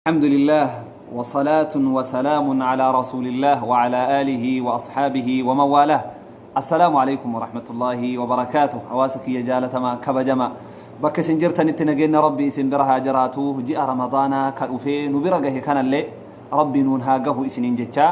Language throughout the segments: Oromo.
الحمد لله وصلاة وسلام على رسول الله وعلى آله وأصحابه ومن والاه. السلام عليكم ورحمة الله وبركاته. حواسك يا جالة ما كبجما بك سنجرت نتنجين ربي سنبرها جراته جاء رمضان كالوفين وبرقه كان اللي ربي نون هاقه إسنين جتا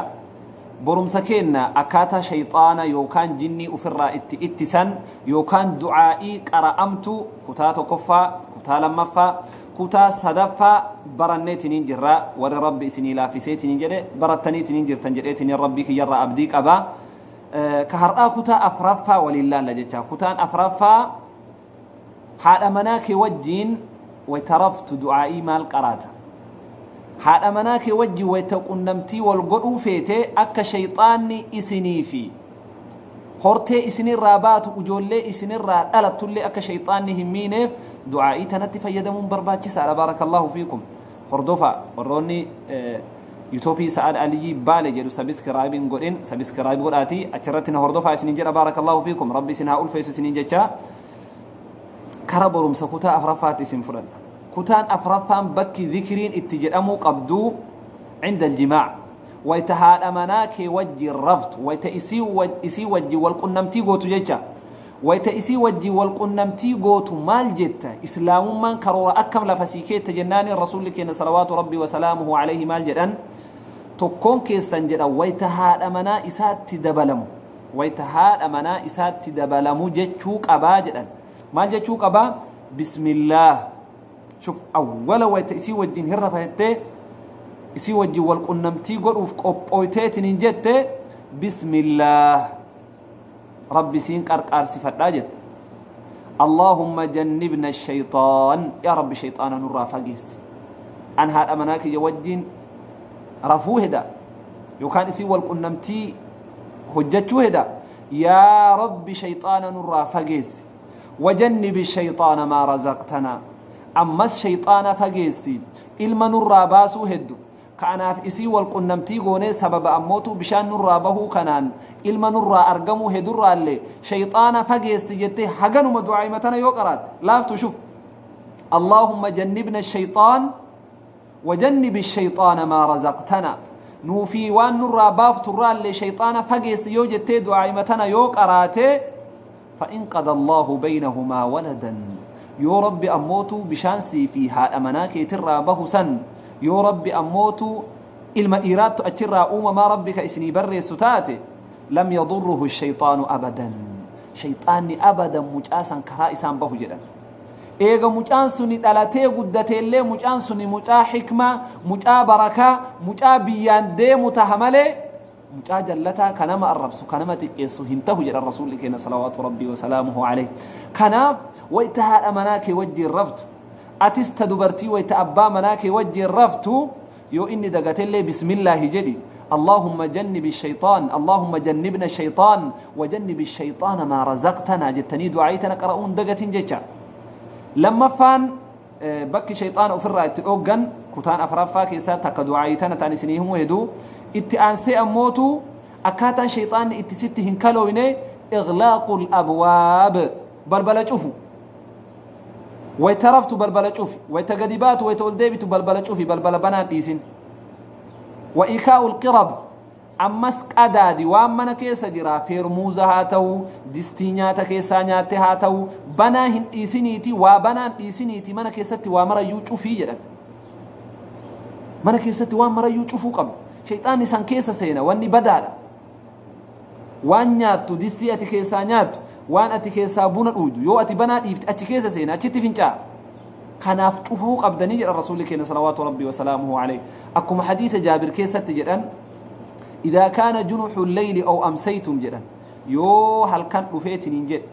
برم سكينا أكاتا شيطانا يوكان جني أفرا اتسان يوكان دعائي قرأمت كتاتو كفا كتا لمفا kutaa sadaffaa baranneetiniin jirra. Warri Rabbi isinii laaffiseetiniin jedhe barattaniitiniin jirtan jedheetiniin Rabbii kiyyarraa abdii qaba. Ka har'aa kutaa afraffaa waliin laalla jecha. Kutaan afraffaa haadha manaa kee wajjiin wayta raftu du'aa'ii maal qaraata? Haadha manaa kee wajjiin wayta qunnamtii wal godhuu feete akka shayxaanni isinii fi hortee isinirraa baatu ijoollee isinirraa dhalattullee akka shayxaanni hin miineef du'aa'ii tanatti fayyadamuun barbaachisaadha. Baarakallaahu fiikum. Hordofa warroonni yuutuubii Sa'aad Aliyyii Baale jedhu sabiskiraayibiin godhin, sabiskiraayib godhaati achirratti na hordofaa isiniin jedha. Baarakallaahu fiikum. Rabbi isin haa ulfeessu isiniin jecha. Kara barumsa kutaa afraffaatti isin fudhadha. Kutaan afraffaan bakki zikriin itti jedhamuu qabdu cinda aljimaac, wayta haadha manaa kee wajjin raftu, wayta isii wajjin wal qunnamtii gootu jecha. Wayta isii wajjin wal qunnamtii gootu maal jetta? Islaamummaan karoora akkam lafa sii keetta jennaaniin Rasuulli keenya salawaatu Rabbii wasalaamuhu alayhi maal jedhan? Tokkoon keessan jedhan wayta haadha manaa isaatti dabalamu, wayta haadha manaa isaatti dabalamu jechuu qabaa jedhan. Maal jechuu qabaa? Bismillaah. Shuf, awwala wayta isii wajjin hirrafa jettee isii wajjin wal qunnamtii godhuuf qophooyteetiniin jette, bismillaah, Rabbi siin qarqaarsifadhaa jette. Allaahumma jannibna shayxaan, yaa Rabbi shayxaana nurraa fageessi. An haadha manaa kiyya wajjin rafuu heda yookaan isii wal qunnamtii hojjechuu heda, yaa Rabbi shayxaana nurraa fageessi. Wajannibi shayxaana maa razaqtanaa, ammas shayxaana fageessi ilma nurraa baasuu heddu. Kanaaf isii wal qunnamtii goonee sababa ammootu bishaan nurraa bahuu kanaan ilma nurraa argamuu hedurraallee shayxaana fageessi jettee haganuma du'aa'ima tana yoo qaraatte laaftu. Shuf, Allaahumma jannibna shayxaan wajannibi shayxaana maa razaqtana, nuufii waan nurraa baafturraallee shayxaana fageessi yoo jettee du'aa'ima tana yoo qaraate, فإن قضى الله بينهما ولدا, yoo Rabbi ammootu bishaan sii fi haadha manaa keetirraa bahu san yoo Rabbi ammootu ilma dhiiraattu achirraa uumamaa Rabbi ka isinii barreessu taate, لم يضره الشيطان أبدا, shayxaanni abadan mucaa san karaa isaan bahu jedhan. Eega mucaan suni dhalatee guddateellee mucaan suni mucaa xikmaa, mucaa barakaa, mucaa biyyaan deemu taha malee mucaa jallataa ka nama arrabsu, ka nama xiqqeessu hin tahu jedhan Rasuulli keenya salawaatu Rabbii wasalaamuhu alayh. Kanaaf wayta haadha manaa kee wajjiin raftu, atis ta dubartii wayta abbaa manaa kee wajjiin raftu, yoo inni dagatellee bismillaahi jedhi. اللهم جنب الشيطان، اللهم جنبنا الشيطان وجنب الشيطان ما رزقتنا jettanii du'aa'ii tana qara'uun dagatin jecha. Lammaffaan bakki shayxaana ofirraa itti dhooggan kutaan afraffaa keessaa takka du'aa'ii tana ta'an isinii himuu heduu. Itti aansee ammootu akkaataan shayxaanni itti sitti hin kalooyne إغلاق الأبواب, balbala cufu. Wayta raftu balbala cufi, wayta gadi baatu, wayta ol deebitu balbala cufi, balbala banaan dhiisin. وإيكاء القرب, ammas qadaadi waan mana keessa jira, feermuuza haa ta'u, distii nyaata keessaa nyaatte haa ta'u, banaa hin dhiisiniiti, waa banaan dhiisiniiti. Mana keessatti waa marayyuu cufii jedhan. Mana keessatti waan marayyuu cufuu qabdu. Shayxaanni san keessa seena wanni badaadha. Waan nyaattu, distii ati keessaa nyaattu, waan ati keessaa buna dhugdu yoo ati banaa dhiifte achi keessa seena, achitti fincaa. Kanaaf cufuu qabdanii jedhan Rasuulli keenya salawaatu Rabbii wasalaamuhu alayhi. Akkuma hadiisa Jaabir keessatti jedhan, إذا كان جنح الليل أو أمسيتم jedhan, yoo halkan dhufeetiniin jedhe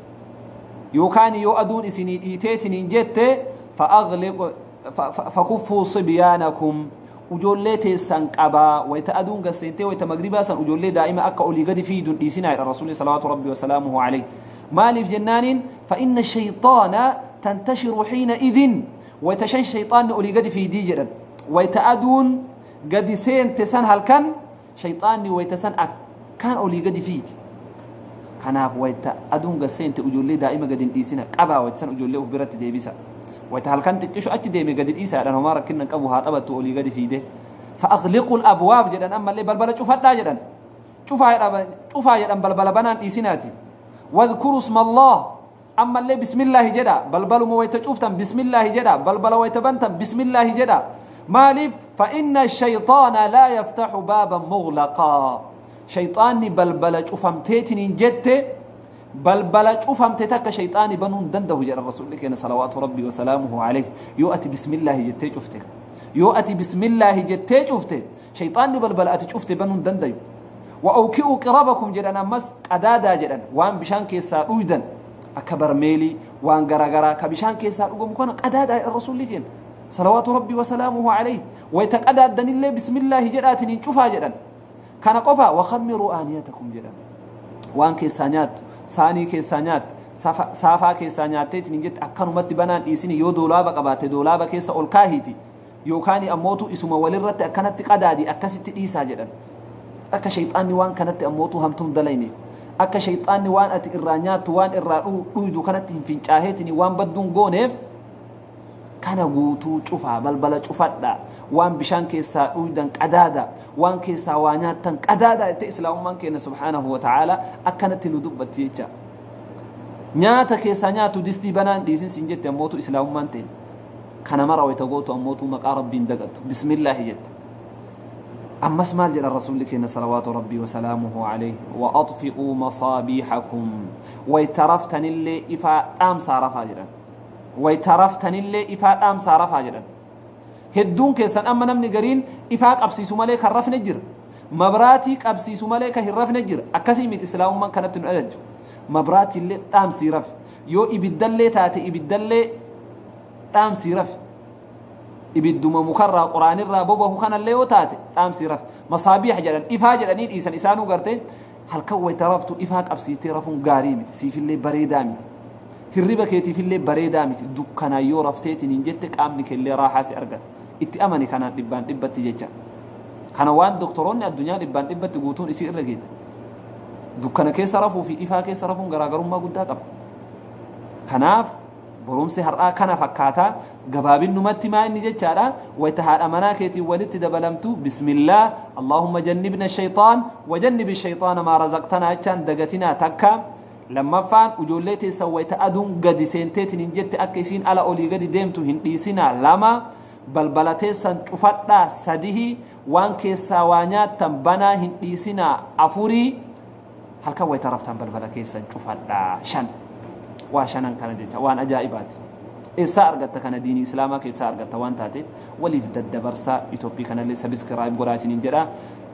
yookaan yoo aduun isinii dhiiteetiniin jette, فأغلق فكفوا صبيانكم, ujoollee teessan qabaa. Wayta aduun gaseentee wayta magribaa san ujoollee daa'ima akka olii gadi fiidun dhiisinaa jedha Rasuulli salawaatu Rabbii wasalaamuhu alayhi. Maaliif jennaaniin, فإن الشيطان تنتشر حينئذ, wayta shan shayxaanni olii gadi fiidii jedhan. Wayta aduun gadi seente san halkan shayxaanni wayta san akkaan olii gadi fiidi. Kanaaf wayta aduun gad seente ujoollee daa'ima gadi hin dhiisina, qabaa. Wayta san ujoollee uf biratti deebisa. Wayta halkan xiqqishu achi deeme gadi dhiisaa jedhan, homaa rakkinna hin qabu, haa taphattu olii gadi fiide. Fa'aqliqul abwaab jedhan, ammallee balbala cufadhaa jedhan, cufaa jedhan, balbala banaan dhiisinaati. Wadhkuru isma Allah, ammallee bismillaahi jedha. Balbaluma wayta cuftan bismillaahi jedha, balbala wayta bantan bismillaahi jedha. Maaliif? Fa inna shayxaana laa yaftaxu baaban muglaqaa, shayxaanni balbala cufamteetiniin jette, balbala cufamte takka shayxaani banuu hin danda'u jedha Rasuulli keenya salawaatu Rabbii wasalaamuhu alayhi. Yoo ati bismillaahi jettee cufte, yoo ati bismillaahi jettee cufte, shayxaanni balbala ati cufte banuu hin dandayu. Wa'awki'uu qirabakum jedhan, ammas qadaadaa jedhan. Waan bishaan keessaa dhuydan akka barmeelii, waan garagaraa ka bishaan keessaa dhugamu kana qadaadaa jedhan Rasuulli keenya salawaatu Rabbii wasalaamuhu alayhi. Wayta qadaaddanillee bismillaahi jedhaatiin hin cufaa jedhan. Kana qofa, wakammiruu aaniyatakum jedhan. Waan keessaa nyaattu, saanii keessaa nyaattu, saafaa keessaa nyaatteetiin hin jette, akkanumatti banaan dhiisini. Yoo doolaaba qabaatte doolaaba keessa ol kaahiiti, yookaan ammootu isuma walirratti akkanatti qadaadi, akkasitti dhiisaa jedhan. Akka shayxaanni waan kanatti ammootu hamtuun dalayneef, akka shayxaanni waan ati irraa nyaattu, waan irraa dhuydu kanatti hin fincaaheetiin waan badduun gooneef, kana guutuu cufaa, balbala cufadha, waan bishaan keessaa dhuydan qadaada, waan keessaa waa nyaattan qadaada itti. Islaamummaan keenya subhaanahu wa ta'aala akkanatti nu dubbatti jecha. Nyaata keessaa nyaattu distii banaan dhiisin siin jette ammootu islaamummaan ta'e. Kana mara wayta gootu ammootu maqaa Rabbiin dagattu, bismillaahi jette. Ammas maal jedha Rasuulli keenya salawaatu Rabbii wasalaamuhu alayhi? Wa axfi'uu masaabiixakum, wayta raftanillee ifaa dhaamsaa rafaa jedhan. Wayta raftanillee ifaa dhaamsaa rafaa jedhan. Hedduun keessan amma namni gariin ifaa qabsiisu malee kan rafne jira, mabraatii qabsiisu malee kan hin rafne jira. Akkasii miti islaamummaan kanatti nu ajajju. Mabraatiillee dhaamsii rafi, yoo ibiddallee taate ibiddallee dhaamsii rafi, ibidduma mukarraa qoraanirraa bobahu kanallee yoo taate dhaamsii rafi. Masaabiix jedhan, ifaa jedhanii dhiisan isaanuu. Gartee halkan wayta raftu ifaa qabsiiftee rafuun gaarii miti, siifillee bareedaa miti, hirriba keetiifillee bareedaa miti. Dukkanaan yoo rafteetiin hin jette qaamni keellee raaxaa si argata. Itti amani kanaan dhibbaan dhibbatti jecha. Kana waan doktoroonni addunyaa dhibbaan dhibbatti guutuun isii irra geette. Dukkana keessa rafuu fi ifaa keessa rafuun garaagarummaa guddaa qaba. Kanaaf barumsi har'aa kana fakkaataa. Gabaabinnumatti maa inni jechaadha? Wayta haadha manaa keetiin walitti dabalamtu bismillaah, allahumma jannibna shayxaan wajannibi shayxaana maa razaqtanaa jechaan dagatinaa takka. Lammaffaan, ijoollee teessan wayta aduun gadi seenteetiin hin jette akka isiin ala olii gadi deemtu hin dhiisinaa. Lama, balbala teessan cufadhaa. Sadihi, waan keessaa waa nyaattan banaa hin dhiisinaa. Afurii, halkan wayta raftan balbala keessan cufadhaa. Shan, waa shanan kana jecha. Waan ajaa'ibaati. Eessaa argatta kana? Diinii islaamaa keessaa argatta. Waan taateef waliif daddabarsaa. Itoophii kanallee subscribe godhaa isiniin jedha.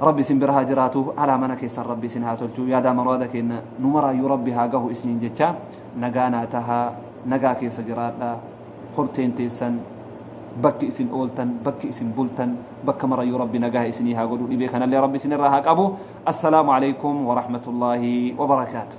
Rabbi isin bira haa jiraatu, alaa mana keessan Rabbi isin haa tolchu, yaadaa muraada kenna nu maraayyuu Rabbi haa gahu isiniin jecha. Nagaa naa tahaa, nagaa keessa jiraadha. Horteen teessan, bakki isin ooltan, bakki isin bultan, bakka marayyuu Rabbi nagaa isinii haa godhu. Dhibee kanallee Rabbi isinirraa haa qabu. Assalaamu alaykum warahmatullaahi wabarakaatu.